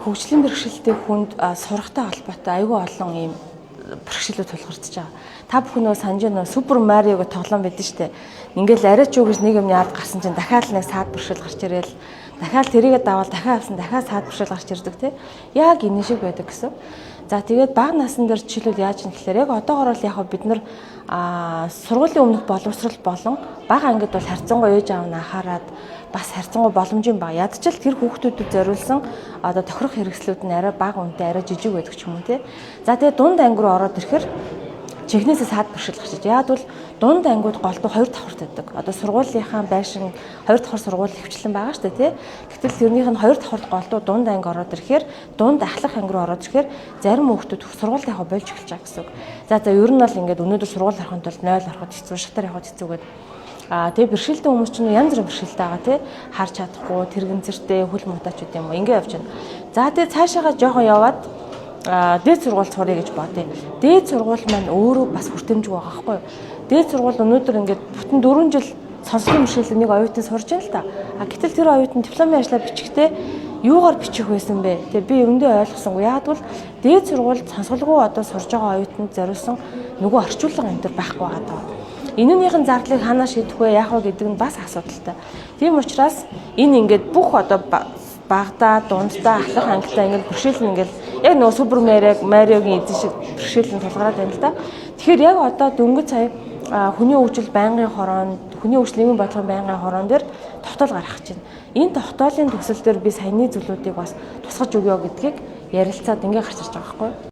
Хөгжлийн бэрхшээлтэй хүнд сурахтай холбоотой айгүй олон ийм бэрхшээлүүд тулгарч байгаа. Та бүхэн нөгөө санаж нөгөө Супер Марио гэх тоглоом байдсан шүү дээ. Ингээл арай ч юу гэж нэг юмны ард гарсан чинь дахиад нэг саад бэрхшээл гарч ирээл дахиад тэрийгэ даваал дахиад авсан дахиад саад бэрхшээл гарч ирдэг те. Яг энэ шиг байдаг гэсэн. За, тэгээд бага насн дээр жишээлбэл яаж юм гэхээр яг одоогор бол яг бид нар сургуулийн өмнөх боловсрал болон бага ангид бол харьцангуй ээж аав нь анхаарад бас харьцангуй боломжийн бага. Ядчил тэр хүүхдүүдэд зориулсан одоо тохирох хэрэгслүүд нь арай бага үнэтэй, арай жижиг байдаг ч юм уу те. За, тэгээд дунд анги руу ороод ирэхээр чихнээсээ саад бэрхшээл гарч иж. Яг бол дунд ангиуд голдуу хоёр давхарт байдаг. Одоо сургуулийнхаа байшин хоёр давхар сургууль хвчлэн байгаа шүү дээ, тий. Гэтэл тэрнийх нь хоёр давхарт голдуу дунд анги ороод ирэхээр, дунд ахлах анги руу ороод ирэхээр зарим хүүхдүүд сургууль явах болж эхэлж байгаа гэсэн үг. За, ер нь бол ингээд өнөөдөр сургууль орохын тулд 0 ороход хэцүү, шатар явахад хэцүү гэдэг. Тэгээ бэрхшээлтэй хүмүүс чинь янз бүрийн бэрхшээлтэй байгаа, тий. Харж чадахгүй, тэргэнцэртэй, хөл мутаач үт юм уу. Ингээ явж байна. За, тэгээ цаашаага жоохон яваад дээд сургууль суръя гэж бодъё. Дээд сургууль маань өөрөө бас хүртээмжгүй байгаа байхгүй юу? Дээд сургууль өнөөдөр ингээд бүтэн 4 жил сонсголын бэрхшээлтэй нэг оюутан сурж байна л та. А гэтэл тэр оюутан дипломын ажлаа бичихтэй юугаар бичих байсан бэ? Тэгээ би өндөө ойлгосонгүй. Яг бол дээд сургуульд сонсголгүй одоо сурж байгаа оюутанд зориулсан нөгөө орчуулга энэ төр байхгүй байгаа даа. Энэнийхэн зардлыг ханаа шийдэх вэ, яах вэ гэдэг нь бас асуудалтай. Тийм учраас энэ ингээд бүх одоо багадаа, дундаа, ахлах ангитай ингээд бэрхшээл нь ингээд яг нөгөө Супер Мариогийн эзэн шиг бэрхшээл нь тулгараад байна л да. Тэгэхээр яг одоо дөнгөж сая хүний хөгжил байнгын хорон, хүний хөгжил нийгмийн бодлогын байнгын хорон дээр тогтоол гаргах гэж байна. Энэ тогтоолын төсөл дээр би саяны зүйлүүдийг бас тусгаж өгөө гэдгийг ярилцаад ингээ гарч ирж байгаа байхгүй юу?